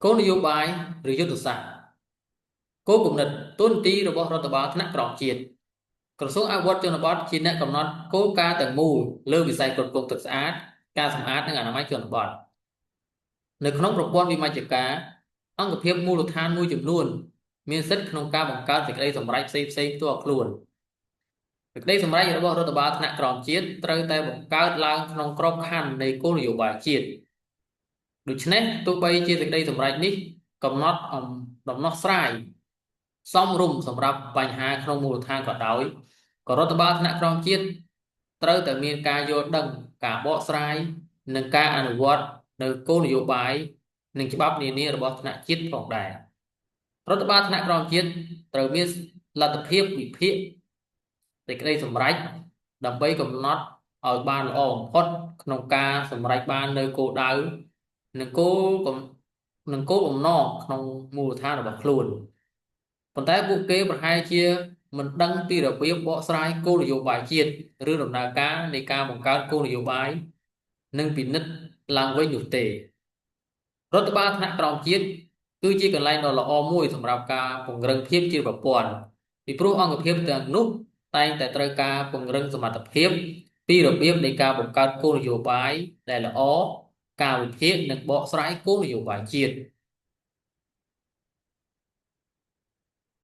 គោលនយោបាយឬយុទ្ធសាស្ត្រគោលគំនិតទូនទីរបស់រដ្ឋបាលថ្នាក់ក្រោមជាតិក្រសួងអភិវឌ្ឍជនបទជាអ្នកកំណត់គោលការណ៍ទាំងមូលលើវិស័យគ្រប់គ្រងទឹកស្អាតការសម្អាតនិងអនាម័យជនបទនៅក្នុងប្រព័ន្ធវិមជ្ឈការអង្គភាពមូលដ្ឋានមួយចំនួនមានសិទ្ធិក្នុងការបង្កើតសេចក្តីសម្រេចផ្សេងៗផ្ទាល់ខ្លួនសេចក្តីសម្រេចរបស់រដ្ឋបាលថ្នាក់ក្រោមជាតិត្រូវតែបង្កើតឡើងក្នុងក្របខ័ណ្ឌនៃគោលនយោបាយជាតិដូច្នេះទោះបីជាសេចក្តីសម្រេចនេះកំណត់ដំណោះស្រាយសមរម្យសម្រាប់បញ្ហាក្នុងមូលដ្ឋានក៏ដោយក៏រដ្ឋបាលថ្នាក់ក្រោមជាតិត្រូវតែមានការយល់ដឹងការបកស្រាយនិងការអនុវត្តនៅគោលនយោបាយនិងច្បាប់នានារបស់ថ្នាក់ជាតិផងដែររដ្ឋបាលថ្នាក់ក្រោមជាតិត្រូវមានលទ្ធភាពវិភាគសេចក្តីសម្រេចដើម្បីកំណត់ឲ្យបានល្អបំផុតក្នុងការសម្រេចបាននៅគោលដៅនិងគោលនិងគោលបំណងក្នុងមូលដ្ឋានរបស់ខ្លួនប៉ុន្តែពួកគេប្រហែលជាមិនដឹងពីរបៀបបកស្រាយគោលនយោបាយជាតិឬដំណើរការនៃការបង្កើតគោលនយោបាយនិងពិនិត្យឡើងវិញនោះទេរដ្ឋបាលថ្នាក់ក្រោមជាតិគឺជាកន្លែងដ៏ល្អមួយសម្រាប់ការពង្រឹងភាពជាប្រព័ន្ធពីព្រោះអង្គភាពទាំងនោះតែងតែត្រូវការពង្រឹងសមត្ថភាពពីរបៀបនៃការបង្កើតគោលនយោបាយដែលល្អការវិភាគនិងបកស្រាយគោលនយោបាយជាតិ។